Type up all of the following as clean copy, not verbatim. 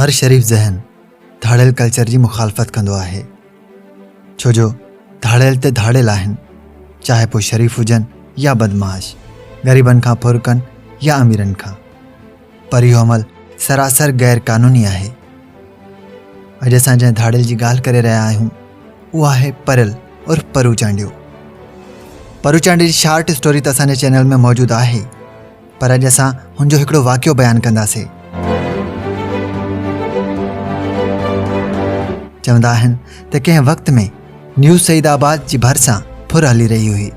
هر شريف ذهن ڌاڙيل ڪلچر جي مخالفت ڪندو آهي، ڇو جو ڌاڙيل ته ڌاڙيل آهن، چاهي پوء شريف هجن يا بدمعاش، غريبن کان ڦر ڪن يا اميرن کان. پر اهو عمل سراسر غير قانوني آهي. اڄ اسان جنهن ڌاڙيل جي ڳالهه ڪري رهيا آهيون، اهو آهي پريل عرف پرو چانڊيو. پرو چانڊيو جي شارٽ اسٽوري ته اسان جي چينل ۾ موجود آهي، پر اڄ اسان هن جو هڪڙو واقعو بيان ڪنداسين. چوندا آهن ته ڪنهن وقت ۾ نيو سعيد آباد جي ڀرسان ڦر هلي رهي هئي.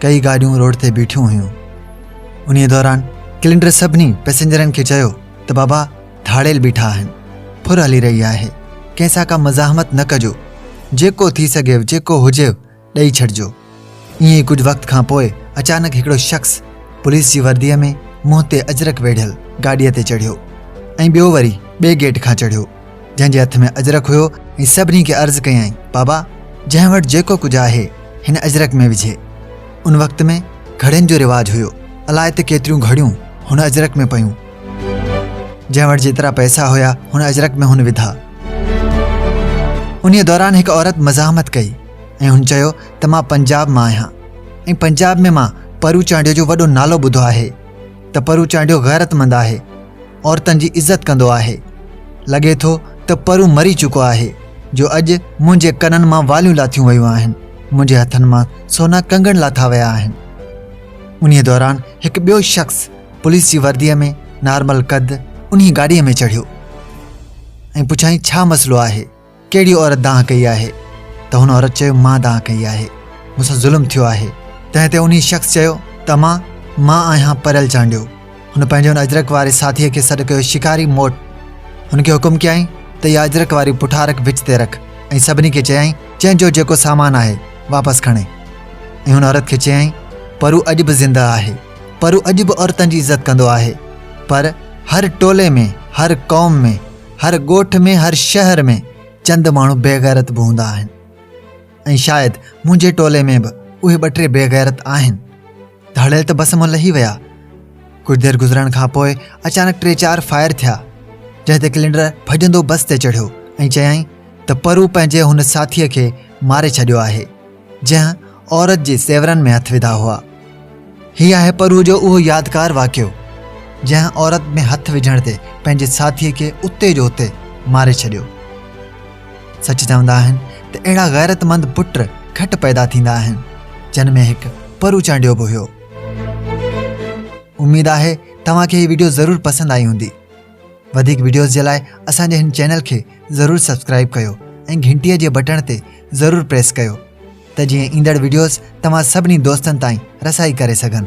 ڪئي گاڏيون روڊ تي بيٺيون هيون. انهيء دوران ڪلينڊر سڀني پئسينجرن کي چيو ته بابا ڌاڙيل بيٺا آهن، ڦر هلي رهي آهي، ڪنهن سان ڪا مزاحمت نه ڪجو، جيڪو ٿي سگهيو جيڪو هجيو ڏئي ڇڏجو. ائين ئي ڪجهه وقت کان پوء اچانڪ هڪڙو شخص پوليس جي ورديء ۾ منهن تي اجرڪ ويڙهيل گاڏيء تي چڙهيو ۽ ٻيو وري ٻئي گيٽ کان چڙهيو، جنهن جي هٿ ۾ اجرڪ هيو ۽ سڀني کي عرض ڪيائين، بابا جنهن وٽ جيڪو ڪجهه آهي هن اجرڪ ۾ وجهي. ان وقت ۾ گهڙين جو رواج هيو، الائي ته ڪيتريون گهڙيون هن اجرڪ ۾ پيون. جنهن وٽ جيترا پئسا هيا هن اجرڪ ۾ هن وڌا. انهيء دوران هڪ عورت مزاحمت ڪئي ۽ هن چيو ته مان پنجاب مان آهيان ۽ پنجاب ۾ مان پرو چانڊيو جو وڏو نالو ٻڌو آهي ته پرو چانڊيو غيرتمند آهي، عورتن جي عزت ڪندو آهي. لڳي ٿو ته پرو مري چڪو آهي جو اڄ منهنجي ڪنن مان واليون لاٿيون ويون آهن، منهنجي هٿن مان سونا ڪنگڻ لاٿا ويا آهن. انهيء دوران هڪ ٻيو شخص پوليس جي ورديء ۾ نارمل قد انهي گاڏيء ۾ چڙهيو ۽ پڇيائين ڇا مسئلو آهي؟ ڪهڙي عورت دانهن ڪئي آهي؟ ته هن عورت چيو مان دانهن ڪئي آهي، مون سان ظلم ٿيو آهي. تنهن تي انهي شخص چيو ته امان مان آهيان پريل چانڊيو. هن پنهنجي ان اجرڪ واري ساٿيء کي سڏ ڪيو شڪاري موٽ. هن کي حڪم ڪيائين ته اها اجرڪ واري پٺارڪ وچ تي رک ۽ سڀني کي چيائين جنهن جو جيڪو سامان آهي واپس کڻي. ۽ هن عورت کي چيائين پرو اڄ به زندهه آهي. پرو اڄ به عورتن جي عزت ڪندو آهي پر هر ٽولي ۾ هر قوم ۾ هر ڳوٺ ۾ هر شهر ۾ چند ماڻهو بيغيرت به هوندا آهن ۽ شايد منهنجي ٽولي ۾ به اهي ٻه ٽي بيغيرت آهن. ڌاڙيل ته بس مان لهي ويا. ڪجهه دير گذرڻ کان پوء اچانڪ ٽي چار فائر ٿيا جنهن تي ڪلينڊر ڀڄندو بس تي چڙهيو ۽ چيائين ته پرو پنهنجي هن ساٿيء کي ماري ڇڏيو آهي. جنهن عورت جي زيورن ۾ هٿ وڌا هئا. هي آهي پروء جو اهو يادگار واقعو، جنهن عورت ۾ هٿ وجهڻ تي پنهنجي ساٿيء کي اتي جو اتي ماري ڇڏيو. سچ چوندا آهن ته اهڙا غيرتمند پٽ گهٽ پيدا ٿيندا آهن، جن ۾ هڪ پرو چانڊيو به هيو. اميد آهي توهان کي هي وڊيو ضرور پسند آئي هوندي. وڌيڪ وڊيوز جي لاء اسان جي هن چينل کي ضرور سبسڪرائيب ڪيو ۽ گهنٽي جي بٽڻ تي ضرور پريس ڪيو ته جيئن ايندڙ وڊيوز توهان سڀني دوستن تائين رسائي ڪري سگهن.